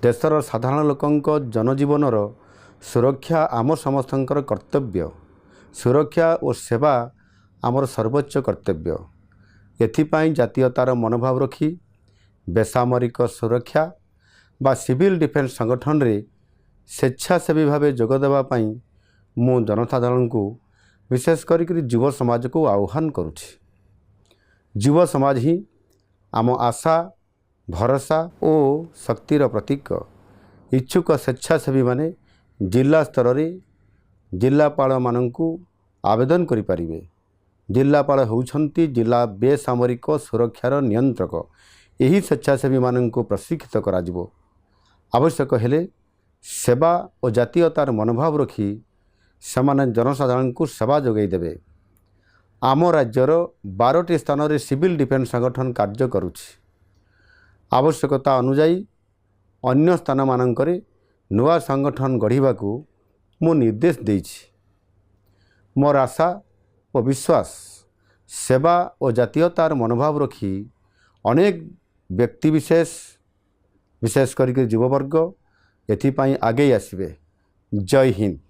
ଦେଶର ସାଧାରଣ ଲୋକଙ୍କ ଜନଜୀବନର ସୁରକ୍ଷା ଆମ ସମସ୍ତଙ୍କର କର୍ତ୍ତବ୍ୟ। ସୁରକ୍ଷା ଓ ସେବା ଆମର ସର୍ବୋଚ୍ଚ କର୍ତ୍ତବ୍ୟ। ଏଥିପାଇଁ ଜାତୀୟତାର ମନୋଭାବ ରଖି ବେସାମରିକ ସୁରକ୍ଷା ବା ସିଭିଲ୍ ଡିଫେନ୍ସ ସଂଗଠନରେ ସ୍ୱେଚ୍ଛାସେବୀ ଭାବେ ଯୋଗ ଦେବା ପାଇଁ ମୁଁ ଜନସାଧାରଣଙ୍କୁ, ବିଶେଷ କରିକରି ଯୁବ ସମାଜକୁ ଆହ୍ୱାନ କରୁଛି। ଯୁବ ସମାଜ ହିଁ ଆମ ଆଶା, ଭରସା ଓ ଶକ୍ତିର ପ୍ରତୀକ। ଇଚ୍ଛୁକ ସ୍ୱେଚ୍ଛାସେବୀମାନେ ଜିଲ୍ଲା ସ୍ତରରେ ଜିଲ୍ଲାପାଳମାନଙ୍କୁ ଆବେଦନ କରିପାରିବେ। ଜିଲ୍ଲାପାଳ ହେଉଛନ୍ତି ଜିଲ୍ଲା ବେସାମରିକ ସୁରକ୍ଷାର ନିୟନ୍ତ୍ରକ। ଏହି ସ୍ୱେଚ୍ଛାସେବୀମାନଙ୍କୁ ପ୍ରଶିକ୍ଷିତ କରାଯିବ। ଆବଶ୍ୟକ ହେଲେ ସେବା ଓ ଜାତୀୟତାର ମନୋଭାବ ରଖି ସେମାନେ ଜନସାଧାରଣଙ୍କୁ ସେବା ଯୋଗାଇ ଦେବେ। ଆମ ରାଜ୍ୟର 12ଟି ସ୍ଥାନରେ ସିଭିଲ୍ ଡିଫେନ୍ସ ସଂଗଠନ କାର୍ଯ୍ୟ କରୁଛି। ଆବଶ୍ୟକତା ଅନୁଯାୟୀ ଅନ୍ୟ ସ୍ଥାନମାନଙ୍କରେ ନୂଆ ସଂଗଠନ ଗଢ଼ିବାକୁ ମୁଁ ନିର୍ଦ୍ଦେଶ ଦେଇଛି। ମୋର ଆଶା ଓ ବିଶ୍ୱାସ, ସେବା ଓ ଜାତୀୟତାର ମନୋଭାବ ରଖି ଅନେକ ବ୍ୟକ୍ତିବିଶେଷ, ବିଶେଷ କରିକି ଯୁବବର୍ଗ ଏଥିପାଇଁ ଆଗେଇ ଆସିବେ। ଜୟ ହିନ୍ଦ।